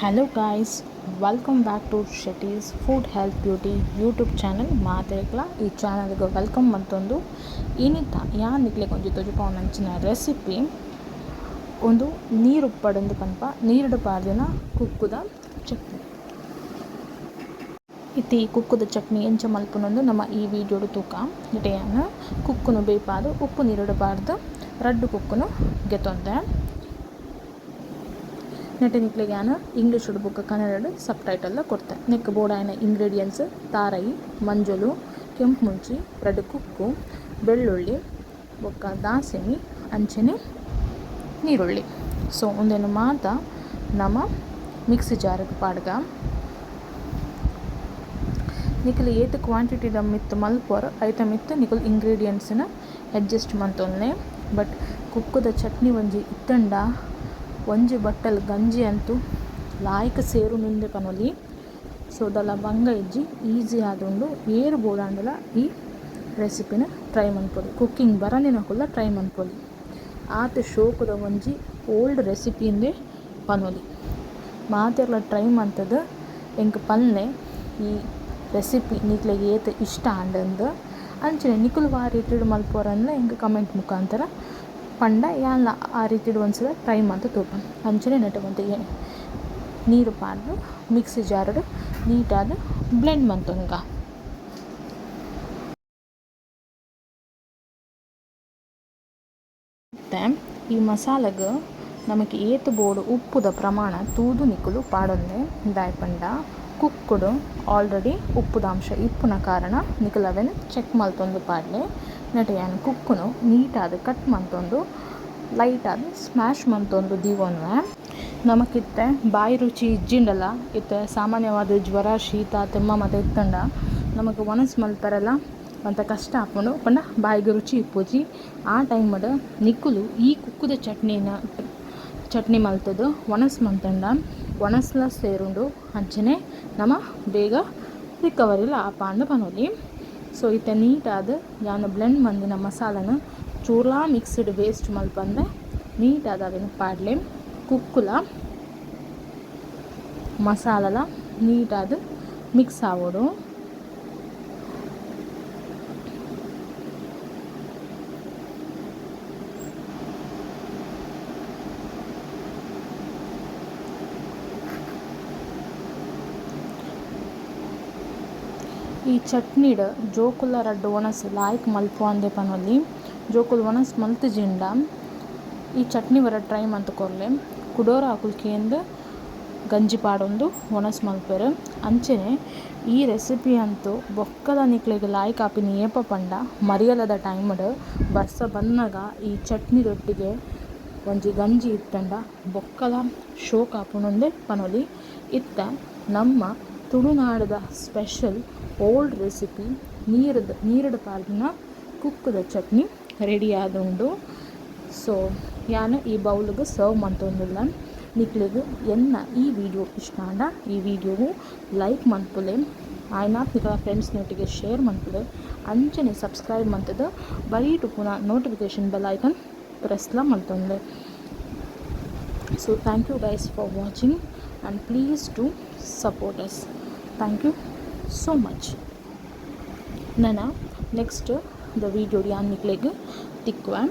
Hello guys, welcome back to Shetty's Food Health Beauty YouTube channel. ಮಾತೆರೆಗ್ಲ ಈ ಚಾನಲ್ಗೆ welcome ಮಂತೊಂದು ಇನಿತ ಯಾನ್ ನಿಕ್ಲೆಗ್ ಒಂಜಿ ತೊಜಪಾವುನಂಚಿನ ರೆಸಿಪಿ ಉಂದು ನೀರು ಉಪ್ಪಡೊಂದು ಪನ್ಪ ನೀರುಡು ಪಾಡ್ದಿನ ಕುಕ್ಕುದ ಚಟ್ನಿ. ಇತ್ತೆ ಈ ಕುಕ್ಕುದ ಚಟ್ನಿ ಎಂಚ ಮಲ್ಪುನಂದು ನಮ್ಮ ಈ ವಿಡಿಯೋಡು ತೂಕ. ಇತ್ತೆ ಯಾನ್ ಕುಕ್ಕುನು ಬೇಪಾದ್ ಉಪ್ಪು ನೀರುಡು ಪಾಡ್ದು ರಡ್ಡ್ ಕುಕ್ಕುನು ಗೆತೊಂದೆ. ನೆಟೆ ನಿಕ್ಲೆಗ್ ಯಾನ್ ಇಂಗ್ಲೀಷ್ ಬೊಕ್ಕ ಕನ್ನಡಡ್ ಸಬ್ ಟೈಟಲ್ ಕೊರ್ತೆ. ನೆಕ್ಕ್ ಬೋಡಾಯಿನ ಇಂಗ್ರೀಡಿಯೆಂಟ್ಸ್ ತಾರಯಿ, ಮಂಜೊಲು, ಕೆಂಪು ಮುಂಚಿ, ರಡ್ಡ್ ಕುಕ್ಕು, ಬೆಳ್ಳುಳ್ಳಿ ಬೊಕ್ಕ ದಾಸೆಮಿ ಅಂಚನೆ ನೀರುಳ್ಳಿ. ಸೊ ಉಂದೆನ್ ಮಾತ ನಮ ಮಿಕ್ಸಿ ಜಾರ್ ಗ್ ಪಾಡ್ಗ. ನಿಕುಲು ಏತ್ ಕ್ವಾಂಟಿಟಿದ ಮಿತ್ತ್ ಮಲ್ಪುವರ್ ಐತ ಮಿತ್ತ್ ನಿಕುಲು ಇಂಗ್ರೀಡಿಯೆಂಟ್ಸ್ ನ್ ಅಡ್ಜಸ್ಟ್ ಮಂತೊನ್ಲೆ. ಬಟ್ ಕುಕ್ಕುದ ಚಟ್ನಿ ಒಂಜಿ ಇತ್ತ್ಂಡ ಒಂಜಿ ಬಟ್ಟಲ್ ಗಂಜಿ ಅಂತೂ ಲಾಯ್ಕ್ ಸೇರುನಿಂದೆ ಪನೊಲಿ. ಸೊ ದಾಲ ಬಂಗ ಇಜ್ಜಿ, ಈಸಿ ಆದುಂಡು. ಏರ್ ಬೋಡಾಂಡಲ ಈ ರೆಸಿಪಿನ್ ಟ್ರೈ ಮನ್ಪೊಲಿ. ಕುಕ್ಕಿಂಗ್ ಬರಂದಿನಕುಲ್ಲ ಟ್ರೈ ಮನ್ಪೊಲಿ. ಆತ್ ಶೋಕುದ ಒಂಜಿ ಓಲ್ಡ್ ರೆಸಿಪಿ ಇಂದೇ ಪನೊಲಿ. ಮಾತೆರ್ಲ ಟ್ರೈ ಮಂತುದು ಎಂಕ್ ಪನ್ಲೆ ಈ ರೆಸಿಪಿ ನಿಕ್ಲೆಗ್ ಏತ್ ಇಷ್ಟ ಆಂಡಂದ್. ಅಂಚನೆ ನಿಕುಲು ವಾ ರೀತಿಡ್ ಮಲ್ಪುವರಂದ್ಲ ಎಂಕ್ ಕಮೆಂಟ್ ಮುಖಾಂತರ ಪಂಡ ಯಾನ್ಲ ಆ ರೀತಿಡ್ ಒಂದ್ಸಲ ಟ್ರೈ ಮಂತ್ ತೂಪ. ಅಂಚನೆ ನೆಟೆ ಒಂತೆ ನೀರು ಪಾಡ್ದ್ ಮಿಕ್ಸಿ ಜಾರ್ ಡ್ ನೀಟಾದ್ ಬ್ಲೆಂಡ್ ಮಂತೊನ್ಗ. ಇತ್ತೆ ಈ ಮಸಾಲೆಗ್ ನಮಕ್ ಏತ್ ಬೋಡು ಉಪ್ಪುದ ಪ್ರಮಾಣ ತೂದು ನಿಕುಲು ಪಾಡೊನ್ಲೆ. ದಾಯೆ ಪಂಡ ಕುಕ್ಕುಡು ಆಲ್ರೆಡಿ ಉಪ್ಪುದ ಅಂಶ ಇಪ್ಪುನ ಕಾರಣ ನಿಕುಲು ಅವೆನ್ ಚೆಕ್ ಮಲ್ತೊಂದು ಪಾಡ್ಲೆ. ನೆಟೆ ಯಾನ್ ಕುಕ್ಕುನು ನೀಟಾದ್ ಕಟ್ ಮಂತೊಂದು ಲೈಟ್ ಆದ್ ಸ್ಮ್ಯಾಶ್ ಮಂತೊಂದು ದೀವೊನ್ವೆ. ನಮಕಿತ್ತೆ ಬಾಯಿ ರುಚಿ ಇಜ್ಜಿಂಡಲ ಇತ್ತೆ ಸಾಮಾನ್ಯವಾದ್ ಜ್ವರ ಶೀತ ತೆಮ್ಮ ಮಾತ ಇತ್ತುಂಡ ನಮಕ್ ವನಸ್ ಮಲ್ಪರೆಲ ಒಂತೆ ಕಷ್ಟ ಆಪುಂಡು. ಪಂಡ ಬಾಯಿಗ್ ರುಚಿ ಇಪ್ಪುಜಿ. ಆ ಟೈಮ್ ಡ್ ನಿಕುಲು ಈ ಕುಕ್ಕುದ ಚಟ್ನಿನ ಚಟ್ನಿ ಮಲ್ತುದು ವನಸ್ ಮಂತುಂಡ ವನಸ್ಲ ಸೇರುಂಡು. ಅಂಚನೆ ನಮ ಬೇಗ ರಿಕವರಿಲ ಆಪಾಂದ್ ಪನೊಲಿ. ಸೊ ಇತ್ತೆ ನೀಟಾದ್ ಯಾನ್ ಬ್ಲೆಂಡ್ ಮಂದಿನ ಮಸಾಲನ್ ಚೂರ್ಲಾ ಮಿಕ್ಸ್ಡ್ ವೇಸ್ಟ್ ಮಲ್ಪಂದೆ ನೀಟಾದ್ ಅವೆನ್ ಪಾಡ್ಲೆ. ಕುಕ್ಕುಲ ಮಸಾಲಲ ನೀಟಾದ್ ಮಿಕ್ಸ್ ಆವೊಡು. ಈ ಚಟ್ನಿಡ್ ಜೋಕುಲ ರಡ್ಡ್ ಒಣಸ್ ಲಾಯ್ಕ್ ಮಲ್ಪುವಂದೆ ಪನೊಲಿ. ಜೋಕುಲು ಒಣಸ್ ಮಲ್ತಿಜಿಂಡ ಈ ಚಟ್ನಿ ವರ ಟ್ರೈ ಮಂತ್ ಕೊರ್ಲೆ. ಕುಡೋರ ಅಕುಲು ಕೇಂದ್ ಗಂಜಿ ಪಾಡೊಂದು ಒಣಸ್ ಮಲ್ಪೆರ್. ಅಂಚನೆ ಈ ರೆಸಿಪಿ ಅಂತೂ ಬೊಕ್ಕದ ನಿಕ್ಲೆಗ್ ಲಾಯ್ಕ್ ಆಪಿನಿ ಏಪ ಪಂಡ ಮರಿಯಲದ ಟೈಮ್ ಡ್ ಬರ್ಸ ಬನ್ನಗ ಈ ಚಟ್ನಿ ದೊಟ್ಟಿಗೆ ಒಂಜಿ ಗಂಜಿ ಇತ್ತಂಡ ಬೊಕ್ಕಲ ಶೋಕ್ ಆಪುಂಡುಂದೆ ಪನೊಲಿ. ಇತ್ತೆ ನಮ್ಮ ತುಳುನಾಡುದ special old recipe ನೀರುಡು ಪಾಡ್ದಿನ ಕುಕ್ಕುದ ಚಟ್ನಿ ರೆಡಿ ಆದುಂಡು. ಸೊ ಯಾನ್ ಈ ಬೌಲುಗು ಸರ್ವ್ ಮಂತೊಂದುಲ್ಲ. ನಿಕ್ಲೆಗ್ ಎನ್ನ ಈ ವಿಡಿಯೋ ಇಷ್ಟ ಆಂಡ ಈ ವಿಡಿಯೋಗು ಲೈಕ್ ಮನ್ಪುಲೆ, ಆಯ್ನಾತ್ ನಿಕಲ್ನ ಫ್ರೆಂಡ್ಸ್ ನೊಟ್ಟಿಗೆ ಶೇರ್ ಮನ್ಪುಲೆ. ಅಂಚನೆ ಸಬ್ಸ್ಕ್ರೈಬ್ ಮಂತುದು ಬರೀಟ್ ಉಪ್ಪುನ notification bell icon ಪ್ರೆಸ್ಲ ಮಲ್ತೊನ್ಲೆ. So thank you guys for watching and please do support us. Thank you so much. ನನ next the video ಯಾನ್ ನಿಕ್ಲೆಗ್ ತಿಕ್ಕುವೆ.